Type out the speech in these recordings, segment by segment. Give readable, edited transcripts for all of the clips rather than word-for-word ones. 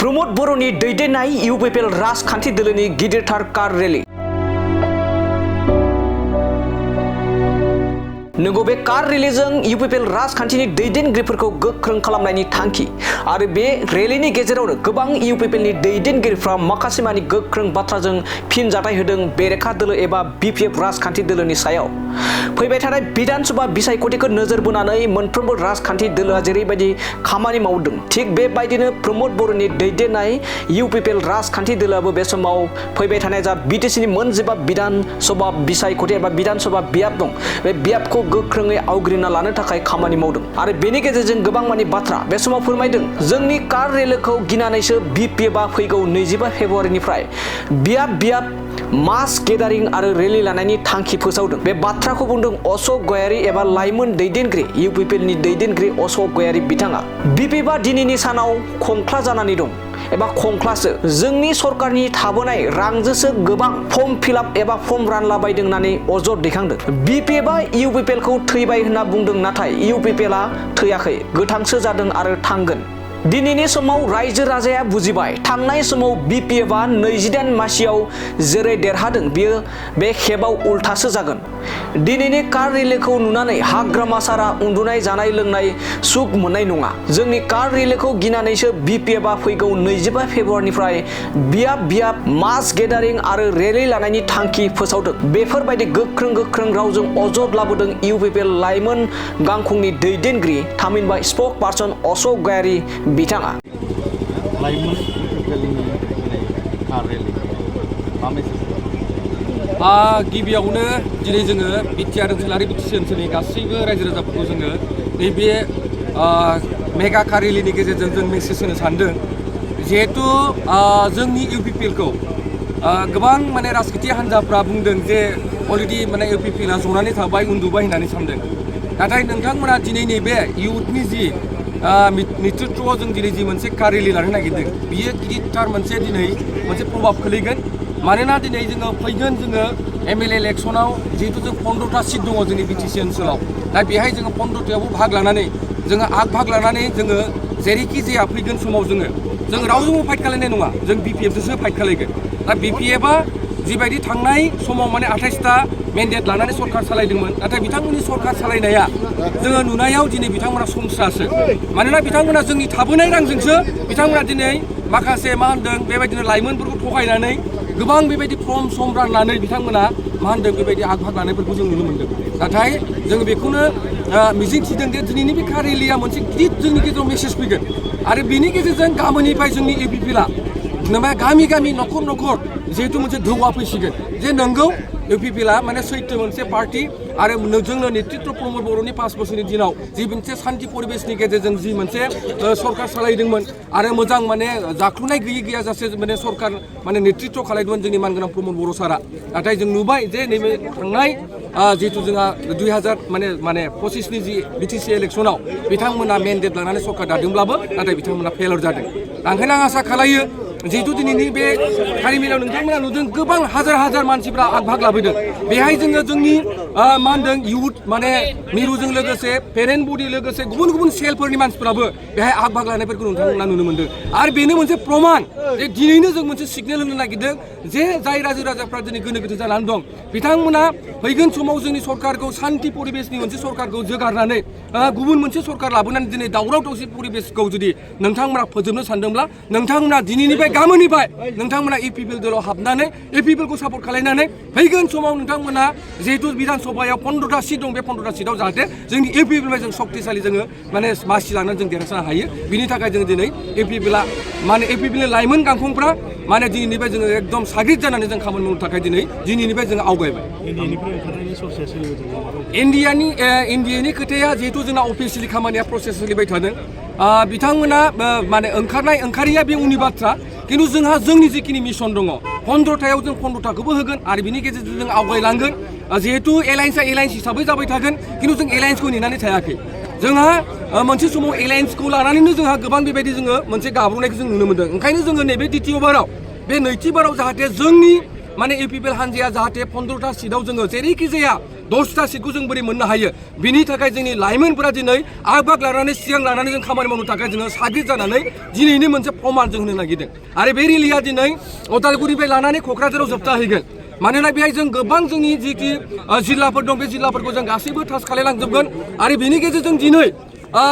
प्रमोद बर'नि दैदेननाय इउपिपिएल राजखान्थि दोलोनि गिदिरथार कार रेली। नंगौ, बे कार रेलीजों इउपिपिएल राजखान्थिनि दैदेनगिरिफोरखौ गोख्रों खालामनायनि थांखि आरो बे रेलीनि गेजेरावनो गोबां इउपिपिएलनि दैदेनगिरिफ्रा माखासे मानि गोख्रों बाथ्राजों फिनजाथाय होदों बेरेखा दोलो एबा बिपिएफ राजखान्थि दोलोनि सायाव। फैबाय थानाय बिधानसभा बिसायख'थिखौ नोजोर बोनानै मोनफ्रोमबो राजखान्थि दोलोआ जेरैबायदि खामानि मावदों, थिग बेबायदिनो प्रमोद बर'नि दैदेननाय इउपिपिएल राजखान्थि दोलोआबो बे समाव फैबाय थानाय जा बिटिसिनि मोनजिबा बिधानसभा बिसायख'थि एबा बिधानसभा बियाब दं, बे बियाबखौ गोख्रोङै आवग्रिना लानो थाखाय खामानि मावदों आरो बेनि गेजेरजों गोबां मानि बाथ्रा बे समाव फोरमायदों। जोंनि कार रेलीखौ गिनानैसो बिपिएफआ फैगौ 25 फेब्रुवारिनिफ्राय बियाब मास गेदारिं आरो रेली लानायनि थांखि फोसावदों। बे बाथ्राखौ बुंदों अशोक गयारी एबा लाइमोन दैदेनगिरि इउपिपिएलनि दैदेनगिरि अशोक गयारी बिथाङा। बिपिएफआ दिनैनि सानाव खंख्ला जानानै दं एबा खंख्लासो। जोंनि सरकारनि थाबोनाय रांजोंसो गोबां फर्म फिलआप एबा फर्म रानला बायदों होननानै अजद दैखांदों। बिपिएफआ इउपिपिएलखौ थैबाय होनना बुंदों, नाथाय इउपिपिएलआ थैयाखै, गोथांसो जादों आरो थांगोन। दिनैनि समाव रायजो राजाया बुजिबाय, थांनाय समाव बिपिएफआ 28 मासियाव जेरै देरहादों बियो बे खेबाव उल्थासो जागोन। दिनैनि कार रेलीखौ नुनानै हाग्रामा सारा उन्दुनाय जानाय लोंनाय सुख मोननाय नङा। जोंनि कार रेलीखौ गिनानैसो बिपिएफआ फैगौ 25 फेब्रुवारिनिफ्राय बियाब मास गेदारिं आरो रेली लानायनि थांखि फोसावदों। बेफोरबायदि गोख्रों रावजों अजद लाबोदों इउपिपिएल लाइमोन गांखंनि दैदेनगिरि थामहिनबा स्पोक पार्सन अशोक गयारी बिथाङा। लाइमोन कार रेली मा मेसेज? गिबियावनो दिनै जोङो बिटिआर ओनसोलारि बिटिसि ओनसोलनि गासैबो रायजो राजाफोरखौ जोङो नैबे मेगा कार रेलीनि गेजेरजों जों मेसेज होनो सानदों। जिहेतु जोंनि इउपिपिएलखौ गोबां माने राजखान्थि हान्जाफ्रा बुंदों जे अलरेडि माने इउपिपिएलआ जनानै थाबाय, उन्दुबाय होननानै सानदों। नाथाय नोंथांमोना दिनै नैबे इयुथनि जि नेतृत्वआव जों दिनै जि मोनसे कार रेली लानो नागिरदों, बियो गिदिरथार मोनसे दिनै मोनसे प्रभाब खोलैगोन। मानोना दिनै जोङो फैगोन जोङो एमएलए इलेक्सनाव जिहेतु जों 15टा सिट दङ जोंनि बिटिसि ओनसोलाव, दा बेहाय जोङो 15टायावबो भाग लानानै जोङो भाग लानानै जोङो जेरैखि जाया फैगोन समाव जों रावजोंबो फाइट खालायनाय नङा, जों बिपिएफजोंसो फाइट खालायगोन। दा बिपिएफआ जिबायदि थांनाय समाव माने 28टा मेन्डेट लानानै सरकार सालायदोंमोन, नाथाय बिथांमोननि सरकार सालायनाया जोङो नुनायाव दिनै बिथांमोना संस्रासो। मानोना बिथांमोना जोंनि थाबोनाय रांजोंसो बिथांमोना दिनै माखासे मा होनदों बेबायदिनो लाइमोनफोरखौ थगायनानै गोबां बेबायदि फर्म सम राननानै बिथांमोना मा होनदों बेबायदि आग-भाग लानायफोरखौ जों नुनो मोनदों। नाथाय जोङो बेखौनो मिजिं थिदों जे दिनैनि बे कार रेलीया मोनसे गिदिर जोंनि गेजेराव मेसेज फैगोन आरो बेनि गेजेरजों गाबोननिफ्राय जोंनि इउपिपिएलआ गामि न'खर जिहेतु मोनसे धौवा फैसिगोन जे नंगौ इउपिपिएलआ माने सैथो मोनसे पार्टी आरो जोंनो नेतृत्व प्रमोद बर'नि 5 बोसोरनि दिनाव जि मोनसे शान्ति परिबेशनि गेजेरजों जि मोनसे सरकार सालायदोंमोन आरो मोजां माने जाख्लुनाय गैयाजासे माने सरकार माने नेतृत्व खालायदोंमोन जोंनि मानगोनां प्रमोद बर' सारा। नाथाय जों नुबाय जे नैबे थांनाय जिहेतु जोंहा 2025नि जि बिटिसि इलेक्सनाव बिथांमोना मेन्डेट लानानै सरकार दादोंब्लाबो नाथाय बिथांमोना फेलर जादों। ओंखायनो आं आसा खालायो जिहेतु दिनैनि बे कारिमेलाव नोंथांमोना नुदों गोबां हाजार मानसिफ्रा आग-भाग लाबोदों। बेहाय जोङो जोंनि मा होनदों इयुथ माने मिरुजों लोगोसे पेरेन्ट बडि लोगोसे गुबुन सेलफोरनि मानसिफ्राबो बेहाय आग-भाग लानायफोरखौ नोंथांमोना नुनो मोनदों। आरो बेनो मोनसे प्रमान जे दिनैनो जों मोनसे सिगनेल होनो नागिरदों जे जाय रायजो राजाफ्रा दिनै गोनो गोथो जानानै दं, बिथांमोना फैगोन समाव जोंनि सरकारखौ शान्ति परिबेशनि मोनसे सरकारखौ जोगारनानै गुबुन मोनसे सरकार लाबोनानै दिनै दावराव दावसि परिबेशखौ जुदि नोंथांमोना फोजोबनो सानदोंब्ला नोंथांमोना दिनैनिफ्राय गाबोननिफ्राय नोंथांमोना इउपिपिएल दलाव हाबनानै इउपिपिएलखौ सापर्ट खालायनानै फैगोन समाव नोंथांमोना जिहेतु बिधानसभायाव 15टा सिट दं, बे 15टा सिटआव जाहाथे जोंनि इउपिपिएलनिफ्राय जों शक्तिशालि जोङो माने मासि लानानै जों देरहासानो हायो। बिनि थाखाय जोङो दिनै इउपिपिएलआ माने इउपिपिएलनि लाइमोन गांखंफ्रा माने दिनैनिफ्राय जोङो एकदम साग्रिद जानानै जों खामानि मावनो थाखाय दिनैनिफ्राय जोङो आवगायबाय। इन्डियानि खोथाया जिहेतु जोंना अफिसियेलि खामानिया प्रसेस सोलिबाय थादों। बिथांमोना माने ओंखारिया बे उननि बाथ्रा, खिन्थु जोंहा जोंनि जिखिनि मिशन दङ 15टायाव जों 15टाखौबो होगोन आरो बिनि गेजेरजों जों आवगायलांगोन। जिहेतु एलायन्सआ एलायन्स हिसाबै जाबाय थागोन, खिन्थु जों एलायन्सखौ नेनानै थायाखै। जोंहा मोनसे समाव एलायन्सखौ लानानैनो जोंहा गोबां बेबायदि जोङो मोनसे गाब्र'नायखौ जों नुनो मोनदों। ओंखायनो जोङो नैबे नैथि बाराव जाहाथे जोंनि माने इउपिपिएल हान्जाया जाहाथे 15टा सिटआव जोङो जेरैखि जाया 10टा सिटखौ जों बोरै मोननो हायो बिनि थाखाय जोंनि लाइमोनफोरा दिनै आग लानानै सिगां लानानै जों खामानि मावनो थाखाय जोङो साग्रिद जानानै दिनैनि मोनसे प्रमान जों होनो नागिरदों आरो बे रेलिया दिनै उदालगुरिनिफ्राय लानानै क'क्राझाराव जोबथाहैगोन मानोना बेहाय जों गोबां जोंनि जिखि जिल्लाफोर दं बे जिल्लाफोरखौ जों गासैबो टाच खालायलांजोबगोन आरो बेनि गेजेरजों दिनै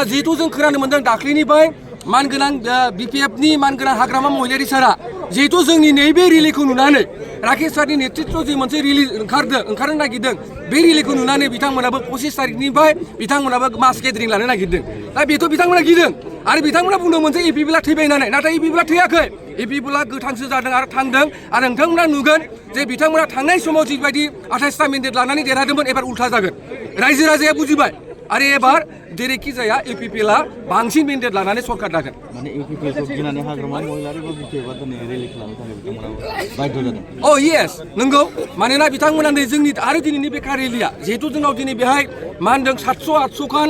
जिहेतु जों खोनानो मोनदों दाख्लैनिफ्राय मानगोनां बिपिएफनि मानगोनां हाग्रामा महिलारि सारा जिहेतु जोंनि नैबे रेलिखौ नुनानै राकेश सारनि नेतृत्व जि मोनसे रेलि ओंखारनो नागिरदों बे रेलिखौ नुनानै बिथांमोनाबो 25 तारिखनिफ्राय बिथांमोनाबो मास गेदारिं लानो नागिरदों दा बेथ' बिथांमोना गिदों आरो बिथांमोना बुंदोंमोन जे इउपिपिएलआ थैबाय होननानै नाथाय इउपिपिएलआ थैयाखै इउपिपिएलआ गोथांसो जादों आरो थांदों आरो नोंथांमोना नुगोन जे बिथांमोना थांनाय समाव जिबायदि 28टा मेन्डेट लानानै देरहादोंमोन एबार उल्था जागोन रायजो राजाया बुजिबाय आरो एबार जेरैखि जाया इउपिपिएलआ बांसिन मेन्डेट लानानै सरकार दागोन माने इउपिपिएलखौ गिनानै हाग्रामा महिलारि बिपिएफआ दिनै रेलि खालामनो थाखाय बिथांमोना बाध्य जादों अ येस नंगौ मानोना बिथांमोना नै जोंनि आरो दिनैनि बेकार रेलिया जिहेतु जोंनाव दिनै बेहाय मा होनदों 700-800 खान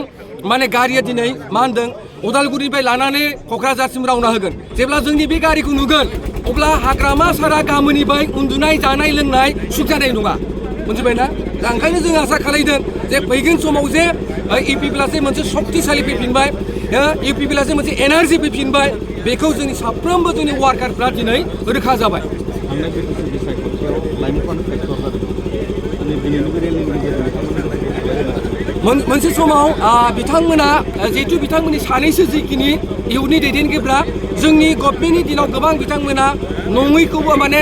माने गारिया दिनै मा होनदों उदालगुरिनिफ्राय लानानै क'क्राझारसिम रावना होगोन जेब्ला जोंनि बे गारिखौ नुगोन अब्ला हाग्रामा सारा गामिनिफ्राय उन्दुनाय जानाय लोंनाय सुख जानाय नङा मोनथिबायना दा ओंखायनो जों आसा खालामदों जे फैगोन समाव जे इउपिपिएलआ जे मोनसे शक्तिशालि फैफिनबाय इउपिपिएलआ जे मोनसे एनार्जि फैफिनबाय बेखौ जोंनि साफ्रोमबो जोंनि वार्कारफ्रा दिनै रोखा जाबाय थांनाय बिटिसि बिसायख'थियाव लाइमोनफोरानो फेक्टर जादों दिनै दिनैनि बे रेलिनि गेजेरजों मोनसे समाव बिथांमोना जिहेतु बिथांमोननि सानैसो जिखिनि इयुननि दैदेनगिरिफ्रा जोंनि गभर्नमेन्टनि दिनाव गोबां बिथांमोना नङैखौबो माने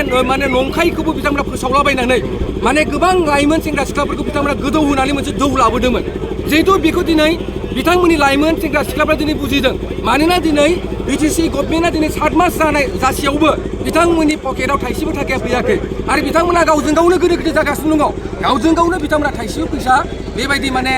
नंखायखौबो बिथांमोना फोसावलाबायनानै माने गोबां लाइमोन सेंग्रा सिख्लाफोरखौ बिथांमोना गोदौ होनानै मोनसे दौ लाबोदोंमोन जिहेतु बेखौ दिनै बिथांमोननि लाइमोन सेंग्रा सिख्लाफ्रा दिनै बुजिदों मानोना दिनै बिटिसि गभर्नमेन्टआ दिनै 7 मास जासेयावबो बिथांमोननि पकेटाव थाइसेबो थाखाया फैयाखै आरो बिथांमोना गावजों गावनो गोदो गोदो जागासिनो दङ गावजों गावनो बिथांमोना थाइसेबो फैसा बेबायदि माने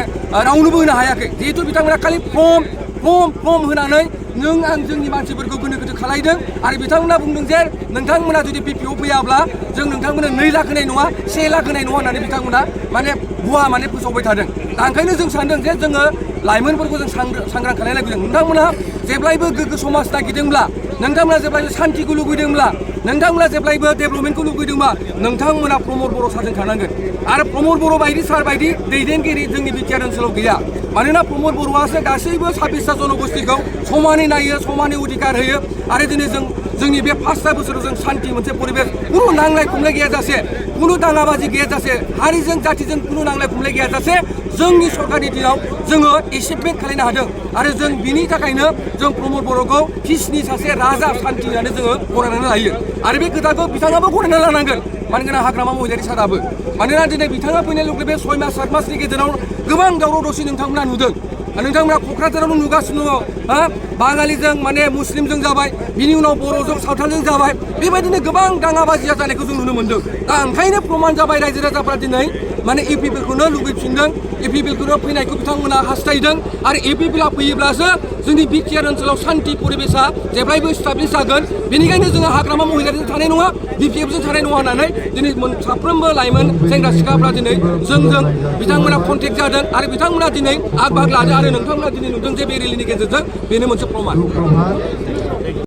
रावनोबो होनो हायाखै जिहेतु बिथांमोना खालि फर्म होनानै नों आं जोंनि मानसिफोरखौ गोनो गोथो खालायदों आरो बिथांमोना बुंदों जे नोंथांमोना जुदि बिपिअ फैयाब्ला जों नोंथांमोननो 2 लाख होनाय नङा 1 लाख होनाय नङा होननानै बिथांमोना माने भुवा माने फोसावबाय थादों दा ओंखायनो जों सानदों जे जोङो लाइमोनफोरखौ जों सांग्रां खालामनो लुबैदों नोंथांमोना जेब्लायबो गोग्गो समाज नागिरदोंब्ला नोंथांमोना जेब्लायबो सान्तिखौ लुबैदोंब्ला नोंथांमोना जेब्लायबो डेभेलपमेन्टखौ लुबैदोंबा नोंथांमोना प्रमद बर' सारजों थानांगोन आरो प्रमद बर' बायदि सार बायदि दैदेनगिरि जोंनि बिटिआर ओनसोलाव गैया मानोना प्रमद बर'आसो गासैबो 26टा जनगोष्ठीखौ समानै नायो समानै अधिकार होयो आरो दिनै जोंनि बे 5 बोसोराव जों सान्ति मोनसे परिबेस कुनु नांलाय खमलाय गैयाजासे कुनु दाङाबाजि गैयाजासे हारिजों जातिजों कुनु नांलाय खमलाय गैयाजासे जोंनि सरकारनि दिनाव जोङो एचिभमेन्ट खालामनो हादों आरो जों बिनि थाखायनो जों प्रमद बर'खौ पिसनि सासे राजा सान्ति होननानै जोङो गनायनानै लायो आरो बे खोथाखौ बिथाङाबो गनायना लानांगोन मानोना हाग्रामा महिलारि साराबो मानोना दिनै बिथाङा फैनाय लोगो बे 6 मास 7 मासनि गेजेराव गोबां दावराव दावसि नोंथांमोना नुदों नोंथांमोना क'क्राझारावनो नुगासिनो दङ बाङालिजों माने मुस्लिमजों जाबाय बिनि उनाव बर'जों सावथालजों जाबाय बेबायदिनो गोबां दाङाबाजिया जानायखौ जों नुनो मोनदों दा ओंखायनो प्रमान जाबाय रायजो राजाफ्रा दिनै माने इउपिपिएलखौनो लुबैफिनदों इउपिपिएलखौनो फैनायखौ बिथांमोना हास्थायदों आरो इउपिपिएलआ फैयोब्लासो जोंनि बिटिआर ओनसोलाव सान्ति परिबेसा जेब्लायबो स्टाब्लिश जागोन बेनिखायनो जोङो हाग्रामा महिलारिजों थानाय नङा बिपिएफजों थानाय नङा होननानै दिनै साफ्रोमबो लाइमोन सेंग्रा सिख्लाफ्रा दिनै जोंजों बिथांमोना कन्टेक्ट जादों आरो बिथांमोना दिनै आग लादों आरो नोंथांमोना दिनै नुदों जे बे रेलिनि गेजेरजों बेनो मोनसे प्रमान